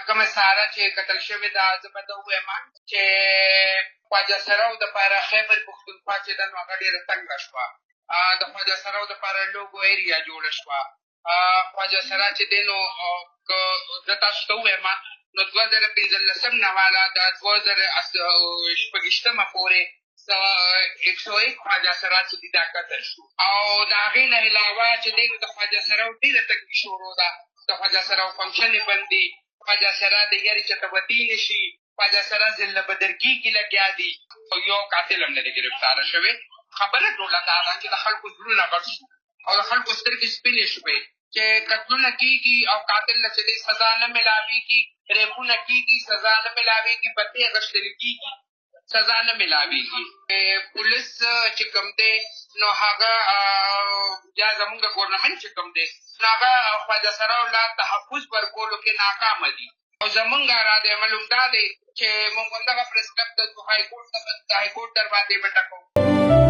کومه ساره چې قتل شوې ده، زه به دا ووایم چې خواجه سراو دپاره خیبر پښتونخوا چې ده نو هغه ډېره تنګه شوه. د خواجه سراو دپاره لوګو ایریا جوړه شوه. خواجه سرا چې دی نو که زه تاسو ته ووایم نو 2015 نه والا د 2026 پورې 101 خواجه سرا چې دي دا قتل شو، او د هغې نه علاوه چې دی نو د خواجه سراو ډېره تنګي شروع ده. د خواجه سراو فنکشن یې بند دي، خواجه سرا د یاري چېرته وتی نه شي، خواجه سرا ضلع بدرګي کې لګیا دي، یو قاتل هم نه دی ګرفتاره شوی. خبره ټوله دا ده چې د خلکو زړونه غټ شو او د خلکو سترګې سپینې شوې چې قتلونه کېږي او قاتل له چې دی سزا نه ملاویږي، ریپونه کېږي سزا نه ملاویږي، بتې غښتلې کېږي سزا نه ملاویږي. پولیس چې کوم دی نو هغه یا زمونږ ګورنمنټ چې کوم دی نو هغه خواجه سراو له تحفظ ورکولو کې ناکامه دي، او زمونږ اراده عمل هم دا دی چې مونږ همدغه پریس کلب ته ځو، های کورټ ته به ځو، د های کورټ دروازې به ټکوو.